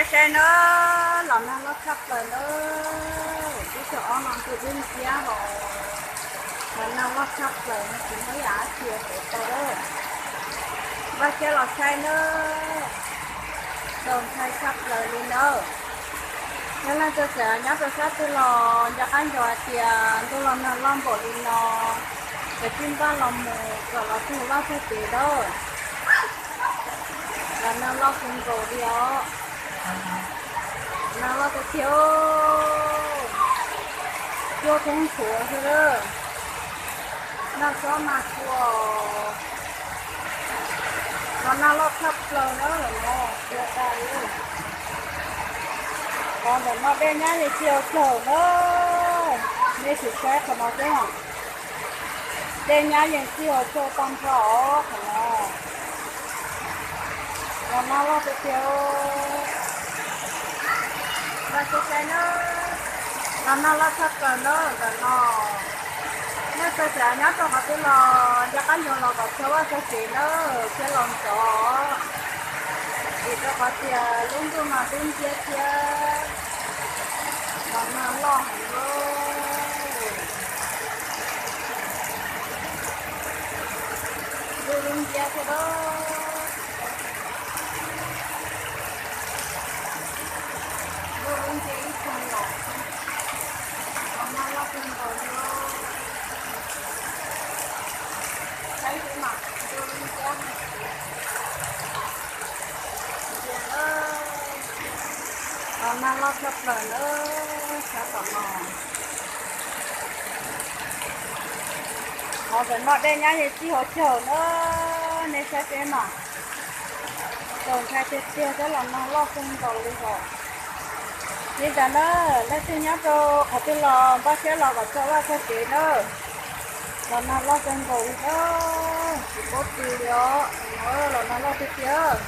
Saib na, los nag loj tshaj plaws na, ib tsoom ob no ntuj dub nciab hos, los nag loj tshaj plaws no tsis muaj ib yam dab tsi yuav tau lawm. Npaj siab los saib na, txaus ntshai tshaj plaws li na. Yog leej twg tseem nyob rau sab twg los nco qab nco hais tias ntuj los nag loj npaum li no, ces tsis npaj los mus kom los txog vaj txog tsev na. Los nag loj kawg nkaus li os. Nag loj tiag tiag, cua thoob ntshuav xwb lawm. Nag xob nag cua, los nag loj tshaj plaws na, los no cua tas li. Qhov ntawm no dej nyab yeej tsis hau caug na, nej sim saib qhov no xwb os. Dej nyab yeej tsis hau caug tag nrho os qhov no. Los nag loj tiag tiag, npaj siab saib na, los nag loj tshaj plaws na ntawm no. Nej txawm nyob rau qhov twg los nco qab nco los kom txog vaj txog tsev na, thiab los ntxov, vim rau qhov tias lub ntuj mas dub nciab thiab los nag loj heev lauj. Ntuj dub nciab thiab lauj. Ntuj dub nciab ib txhia los, los nag loj kawg nkaus li. Saib xwb mas ntuj dub nciab. Los nag loj tshaj plaws na, sab tom no. Qhov ntawm no dej nyab yeej tsis hau caug na, nej saib seb mas. Txaus ntshai tiag tiag thiab los nag loj kawg nkaus li os. Li ntawd na, leej twg nyob rau qhov twg los npaj siab los kom txog vaj txog tsev na. Los nag loj kawg nkaus li na, tsis paub tw li os, los nag loj tiag tiag.